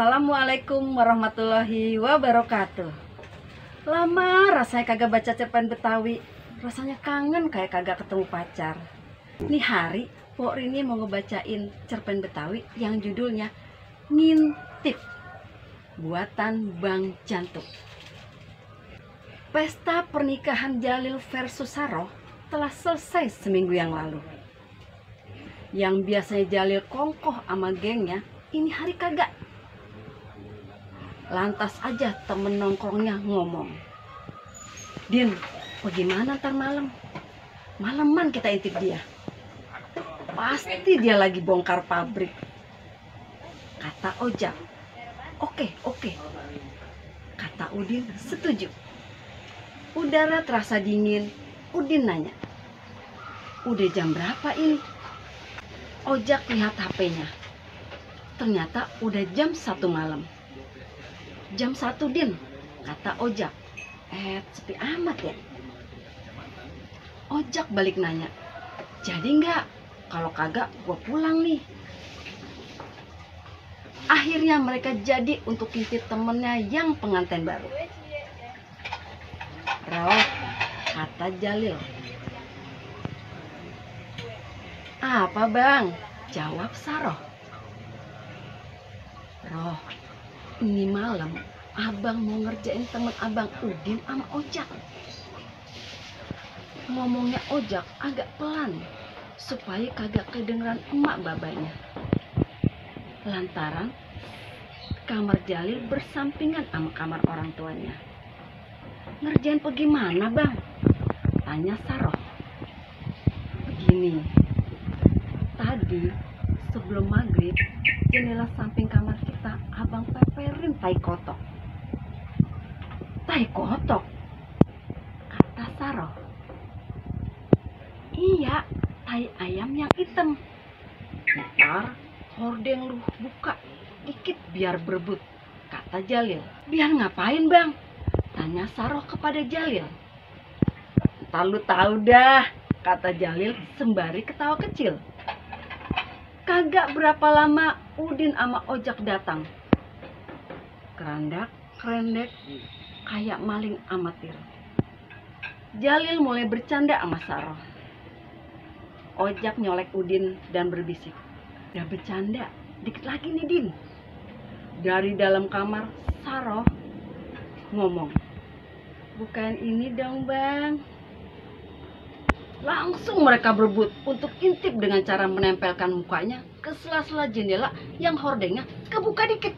Assalamualaikum warahmatullahi wabarakatuh. Lama rasanya kagak baca cerpen Betawi. Rasanya kangen kayak kagak ketemu pacar. Nih hari Pok Rini mau ngebacain cerpen Betawi yang judulnya Ngintip, buatan Bang Jantuk. Pesta pernikahan Jalil versus Saroh telah selesai seminggu yang lalu. Yang biasanya Jalil kongkoh sama gengnya, ini hari kagak. Lantas aja temen nongkrongnya ngomong, "Din, bagaimana ntar malam? Maleman kita intip dia. Pasti dia lagi bongkar pabrik." Kata Ojak, Oke. Kata Udin, setuju. Udara terasa dingin. Udin nanya, "Udah jam berapa ini?" Ojak lihat HP-nya. Ternyata udah jam 1 malam. "Jam 1, Din," kata Ojak. Sepi amat ya. Ojak balik nanya, "Jadi nggak? Kalau kagak gua pulang nih." Akhirnya mereka jadi untuk intip temennya yang pengantin baru. "Roh," kata Jalil. "Apa bang?" jawab Saroh. "Roh, ini malam abang mau ngerjain temen abang Udin sama Ojak." Ngomongnya Ojak agak pelan supaya kagak kedengeran emak babanya. Lantaran kamar Jalil bersampingan sama kamar orang tuanya. "Ngerjain bagaimana bang?" tanya Saroh. "Begini, tadi sebelum maghrib jendela samping kamar kita abang peperin tai kotok." "Tai kotok?" kata Saroh. "Iya, tai ayam yang hitam. Ntar hordeng lu buka dikit biar berebut," kata Jalil. "Biar ngapain bang?" tanya Saroh kepada Jalil. "Ntar lu tahu dah," kata Jalil sembari ketawa kecil. Kagak berapa lama Udin sama Ojak datang. Kerandak, kerendek, kayak maling amatir. Jalil mulai bercanda sama Saroh. Ojak nyolek Udin dan berbisik, "Udah bercanda, dikit lagi nih Din." Dari dalam kamar Saroh ngomong, "Bukan ini dong bang." Langsung mereka berebut untuk intip dengan cara menempelkan mukanya ke sela-sela jendela yang hordengnya kebuka dikit.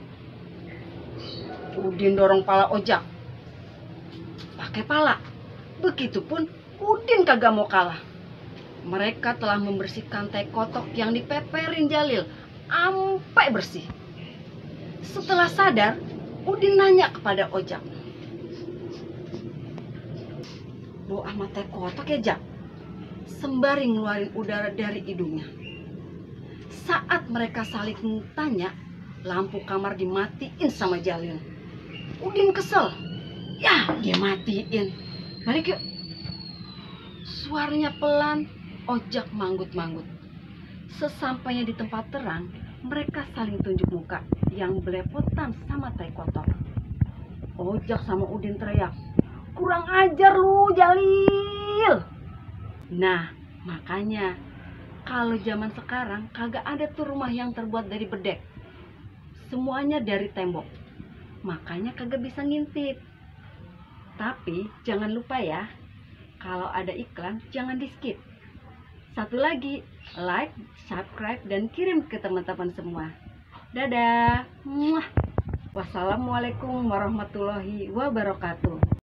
Udin dorong pala Ojak. Pakai pala. Begitupun Udin kagak mau kalah. Mereka telah membersihkan tai kotok yang dipeperin Jalil sampai bersih. Setelah sadar, Udin nanya kepada Ojak, "Bau amat tai kotok ya Jak?" Sembari ngeluarin udara dari hidungnya. Saat mereka saling tanya, lampu kamar dimatiin sama Jalil. Udin kesel. "Ya, dia matiin. Balik yuk." Suaranya pelan, Ojak manggut-manggut. Sesampainya di tempat terang, mereka saling tunjuk muka yang belepotan sama tai kotor. Ojak sama Udin teriak, "Kurang ajar lu, Jalil!" Nah, makanya kalau zaman sekarang kagak ada tuh rumah yang terbuat dari bedek. Semuanya dari tembok. Makanya kagak bisa ngintip. Tapi jangan lupa ya, kalau ada iklan jangan di-skip. Satu lagi, like, subscribe, dan kirim ke teman-teman semua. Dadah. Wassalamualaikum warahmatullahi wabarakatuh.